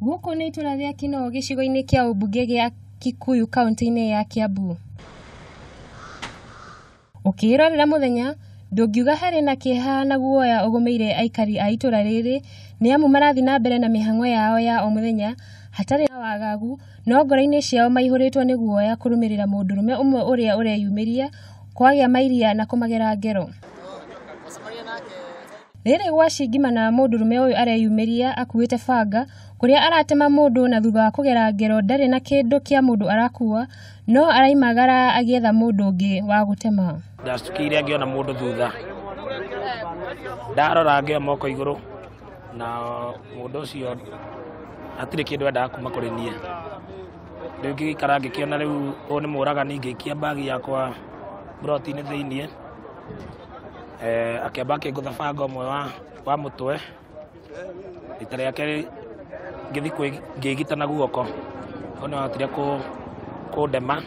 Gũkũ nĩ itũra rĩa Kinoo gĩcigo-inĩ kĩa ũmbunge gĩa Kikuyu kaunti-inĩ ya Kiambu. Ũkĩĩrorera mũthenya ndũngiuga harĩ na kĩeha na guoya ũgũmĩire aikari a itũra rĩrĩ nĩ amu marathiĩ na mbere na mĩhang'o yao ya o mũthenya hatarĩ na wagagu, no ngoro-inĩ ciao maihũrĩtwo nĩ guoya kũrũmĩrĩra mũndũrũme ũmwe ũrĩa ũreyumĩria kwagĩa mairia na kũmagera ngero. Rĩrĩ gwacingimana mũndũrũme ũyũ areyumĩria akuĩte banga kũrĩa aratema mũndũ na thutha wa kũgera ngero ndarĩ na kĩndũ kĩa mũndũ arakua no araimagara agĩetha mũndũ ũngĩ wa gũtema. Ndacukire ngĩona mũndũ thutha, ndarora ngĩoya moko igũrũ na mũndũ ũcio hatirĩ kĩndũ endaga kuma kũrĩ niĩ. Rĩu ngĩgĩikara ngĩkĩona rĩu ũyũ nĩ mũragani, ngĩikia mbagi yakwa mburoti-inĩ thĩiniĩ, akĩamba akĩngũtha banga ũmwe wa mũtwe, rita rĩa kerĩ ngĩthiĩ ngĩgita na guoko, hau nĩahotire kũndema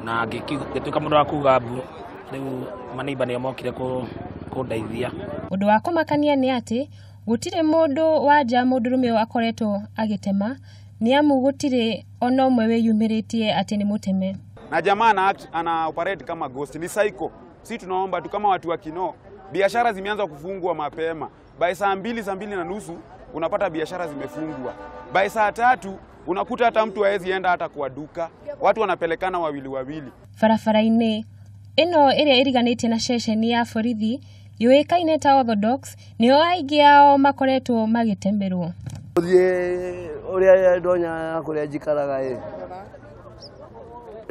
na ngĩtuĩka mũndũ wa kuga mbu. Rĩu maneiba nĩo mokire kũndeithia. Ũndũ wa kũmakania nĩ atĩ gũtirĩ mũndũ wa nja mũndũrũme ũyũ akoretwo agĩtema nĩ amu gũtirĩ ona ũmwe wĩyumĩrĩtie atĩ nĩ mũteme. Na jamaa ana operate kama ghost, ni psycho. Si tunaomba tu kama watu wa Kinoo, biashara zimeanza kufungwa mapema. By saa 2, saa 2:30 unapata biashara zimefungwa. By saa 3 unakuta hata mtu haezi enda hata kwa duka. Watu wanapelekana wawili wawili. Barabara-inĩ ĩno ĩrĩa ĩriganĩtie na ceceni ya borithi yũĩkaine ta Orthodox nĩo aingĩ ao makoretwo magĩtemerwo. Thiĩ ũrĩa ndonya kũrĩa njikaraga ĩ,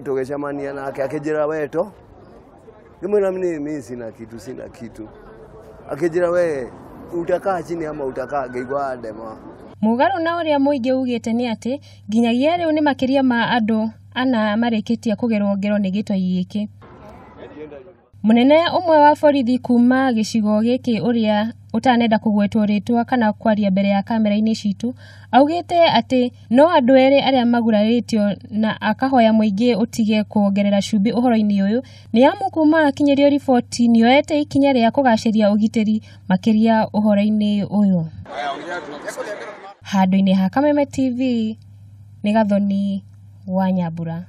tũgĩcemania nake akĩnjĩra weto, ngĩmwĩra mimi sina kitu, sina kitu. Akĩnjĩra we utakaa chini ama utakaa, ngĩigua ndema. Mũgarũ na ũrĩa mũingĩ ugĩte nĩ atĩ nginyagia rĩu nĩ makĩria ma andũ ana marĩkĩtie kũgerwo ngero nĩ gĩtoi gĩkĩ. Mũnene ũmwe wa borithi kuma gĩcigo gĩkĩ ũrĩa ũtanenda kũgwetwo rĩtwa kana kwaria mbere ya kamera-inĩ citũ augĩte atĩ no andũ erĩ arĩa magurarĩtio na akahoya mũingĩ ũtige kuongerera cumbĩ ũhoro-inĩ ũyũ nĩ amu kuma akinyĩrio riboti nĩoete ikinya rĩa kũgacĩria ũgitĩri makĩria ũhoro-inĩ ũyũ. Handũ-inĩ ha Kameme TV nĩ Gathoni wa Nyambura.